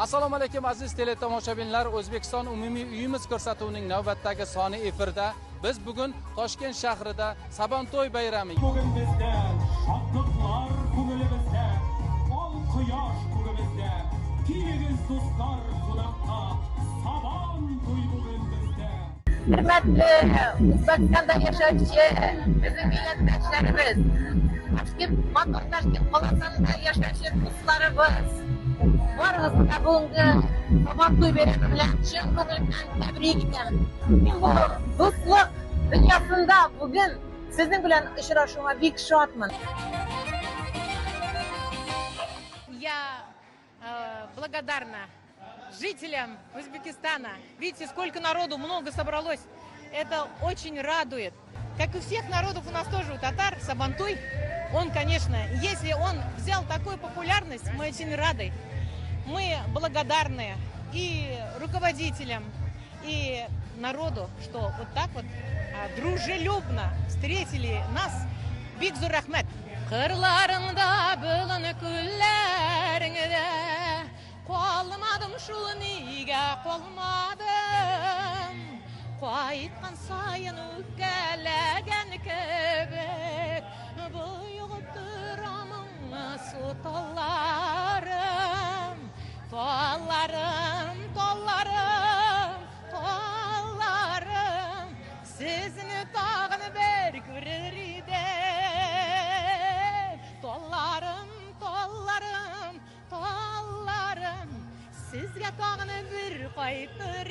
Assalomu alaykum aziz teletomoshabinlar. O'zbekiston umumiy uyimiz ko'rsatuvining navbatdagi soni efirda. Biz bugun Toshkent shahrida Sabonto'y bayrami. Bugun bizda shodliklar ko'nglimizda, ol quyosh ko'nglimizda. Keliniz do'stlar qo'noqqa, Sabon to'y bugun bizda. Hurmatli O'zbekistonda yashovchi bizning millatdoshlarimiz, Toshkent, Toshkent qalasida yashovchi do'stlarimiz, barыңызга bugungi Sabonto'y bayrami bilan chin ko'nglimdan tabrik etaman. Men bu do'stlik dunyosida bugun sizning bilan uchrashuvga bek shodman. Я благодарна жителям Узбекистана. Видите, сколько народу, много собралось. Это очень радует. Как и у всех народов, у нас тоже, у татар, Сабантуй, он, конечно, если он взял такую популярность, мы очень рады. Мы благодарны и руководителям, и народу, что вот так вот дружелюбно встретили нас. Бик зур рәхмәт. Кырларыңда болын күлләреңдә калмадым шул, нигә калмадым? Кайткан саен үпкәләгән кебек боегып торамын, су талларым, талларым, талларым, талларым, сезне тагын бер күрер идем. Талларым, талларым, талларым, сезгә тагын бер кайтыр.